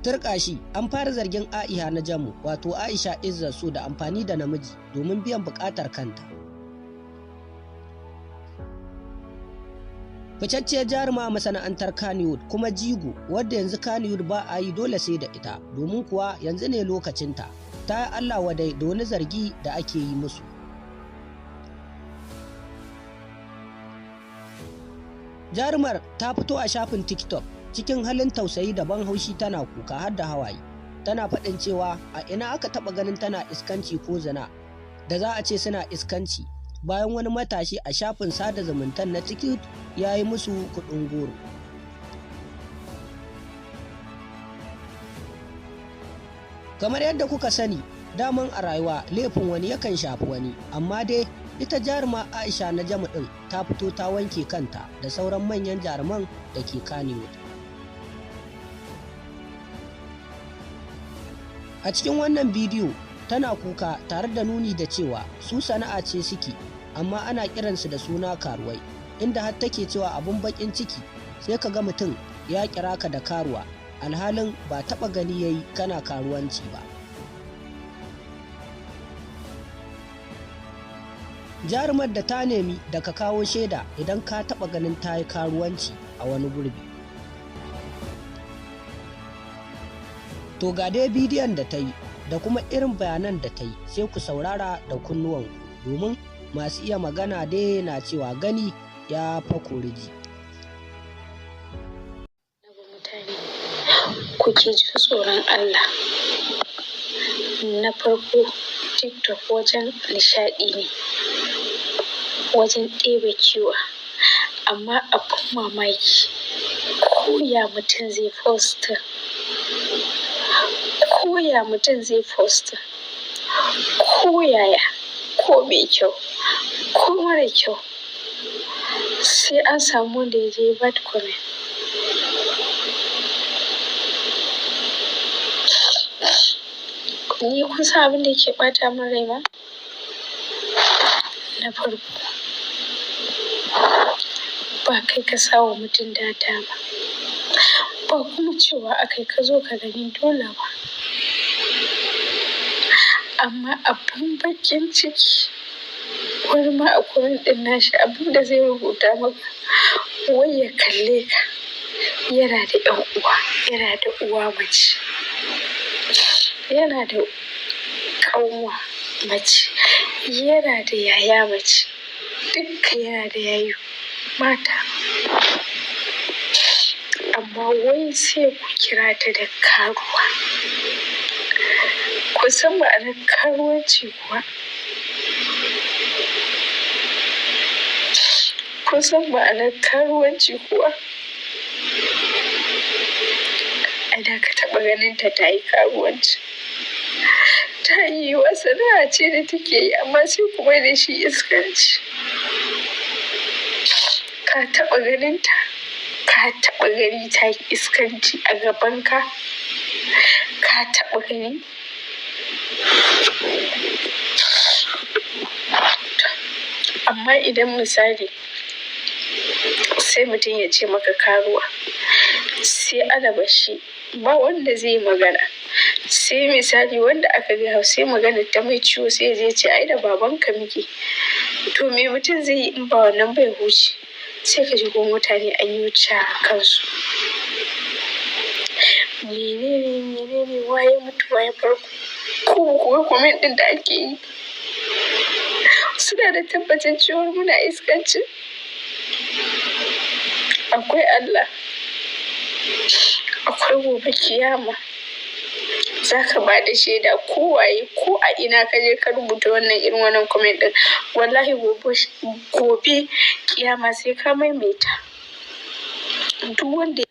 Turƙashi, an fara zargin Aiha na Jamu, wato Aisha Izzat, da amfani da namiji domin biyan buƙatar kanta. Ficacciyar jaruma a masana'antar Kannywood kuma jigo wadda yanzu Kannywood ba a yi dole sai da ita, domin kuwa yanzu ne lokacinta, ta yi Allah wadai da wani zargi da ake yi musu. Jarumar ta fito a shafin TikTok cikin halin tausayi da ban haushi, tana kuka har da hawaye, tana faɗin cewa a ina aka taɓa ganin tana iskanci ko zina da za a ce suna iskanci, bayan wani matashi a shafin sada zumuntan na TikTok ya yi musu kuɗin goro. Kamar yadda kuka sani, daman a rayuwa laifin wani yakan shafi wani, amma dai ita jaruma Aisha na Jamu ɗin ta fito ta wanke kanta da sauran manyan jaruman da ke Kannywood. A cikin wannan bidiyo tana kuka tare da nuni da cewa su sana'a ce suke, amma ana kiransu da suna karuwai, inda har take cewa abun bakin ciki sai ka ga mutum ya kira ka da karuwa, alhalin ba taɓa gani yayi kana karuwanci ba. Jarumar da ta nemi da ka kawo shaida idan ka taɓa ganin ta yi karuwanci a wani gurbi. To ga dai bidiyon da ta yi da kuma irin bayanan da ta yi, sai ku saurara da kunnuwanku, domin masu iya magana dai na cewa gani ya fa kori ji. Mutane, kuke ji tsoron Allah. Na farko, TikTok wajen nishaɗi ne, wajen ɗebe kewa, amma abin mamaki, ko ya mutum zai post, ko ya mutum zai post, ko yaya, ko mai kyau ko mara kyau, sai an samu wanda ya je bad comment. Ni kun san abin da yake ɓata min rai ma? Na farko, ba kai ka sa wa mutum data ba, ba kuma cewa akai ka zo ka gani dole ba. Amma abin baƙin ciki, wani ma a comment ɗin nashi abin da zai rubuta maka, wai ya kalle ka, yana da ƴan uwa, yana da uwa mace, yana da ƙanwa mace, yana da yaya mace, dukka yana da yayu mata. Amma wai sai ku kira ta da karuwa. Kun san ma'anar karuwanci kuwa? Kun san ma'anar karuwanci kuwa? A da ka taɓa ganin ta ta yi karuwanci. Ta yi wa sana'a ce da take yi, amma sai ku mai da shi iskanci. Ka taɓa ganin ta? Ka taɓa gani ta yi iskanci a gabanka? Ka taɓa gani? Amma idan misali sai mutum ya ce maka karuwa, sai alabashi ba wanda zai yi magana. Sai misali wanda aka gaya sai magana ta mai ciwo, sai ya ce ai da babanka muke. To me mutum zai yi in ba wannan bai huce? Sai ka ji ko mutane an yi wuce a kansu. Menene menene waye mutu waye farko? Ko kuwa comment ɗin da ake yi, suna da tabbacin cewa muna iskanci? Akwai Allah, akwai gobe kiyama. Za ka ba da shaida ko waye, ko a ina ka je ka rubuta wannan irin wannan comment ɗin, wallahi gobe kiyama sai ka maimaita. Duk wanda